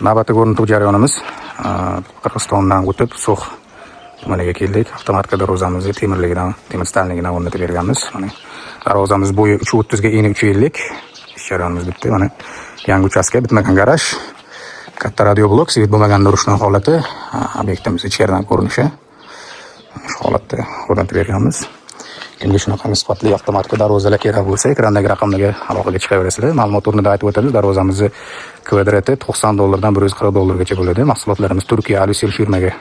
Navbatdagi o'rnatuv jarayonimiz Qirg'izistondan o'tib, So'x tumaniga keldik. Avtomatika darvozamizni temirligidan, temir stalligidan o'rnatib berganmiz. Mana, darvozamiz bo'yi 3.30 ga, eni 3.50. Ish jarayonimiz bitdi. Mana, yangi uchastka, bitmagan garaj. Katta radioblok, свет bo'lmaganda ruchной holati, obyektimiz ichkaridan ko'rinishi. Shu holatda o'rnatib berganmiz. Kimga shunaqangi sifatli avtomatika darvozalar kerak bo'lsa, ekrandagi raqamlarga aloqaga chiqaverasizlar. Ma'lumot o'rnida aytib o'tamiz, darvozamizni kvadrati 90 dollardan 140 dollargacha bo'ladi. Mahsulotlarimiz Turkiya Alusel firmaga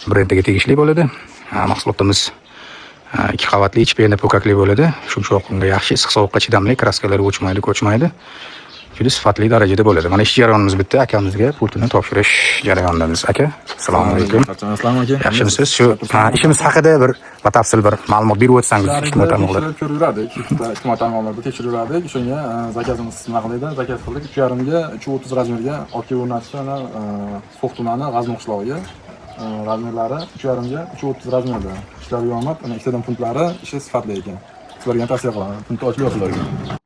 brendiga tegishli bo'ladi. Mahsulotimiz ikki qavatli, ich pena po'kakli bo'ladi. Shum-shovqinga yaxshi, issiq sovuqqa chidamli, краска lari o'chmaydi, ko'chmaydi. Juda sifatli darajada bo'ladi. Mana, ish jarayonimiz bitdi. Akamizga pultini topshirish jarayonidamiz. Aka, assalomu alaykum. Assalomu alaykum. Yaxshimisiz? Shu ishimiz haqida bir batafsil bir ma'lumot berib o'tsangiz ijtimoiy tarmoqlarda. Tekshirib ko'raverdik. Ijtimoiy tarmoqlarda tekshiraverdik. O'shanga заказ imiz nima qildik? Заказ qildik. 3,5 ga 3.30 размер ga olib kelib o'rnatishdi. Ana, So'x tumani, G'azni qishlog'iga. Размер lari 3,5 ga 3.30 размер da. Ishlari yomon, ana ikkitadan puntlari, ishi sifatli ekan. Sizlarga ham tavsiya qilaman. Punti ochib yopilar ekan.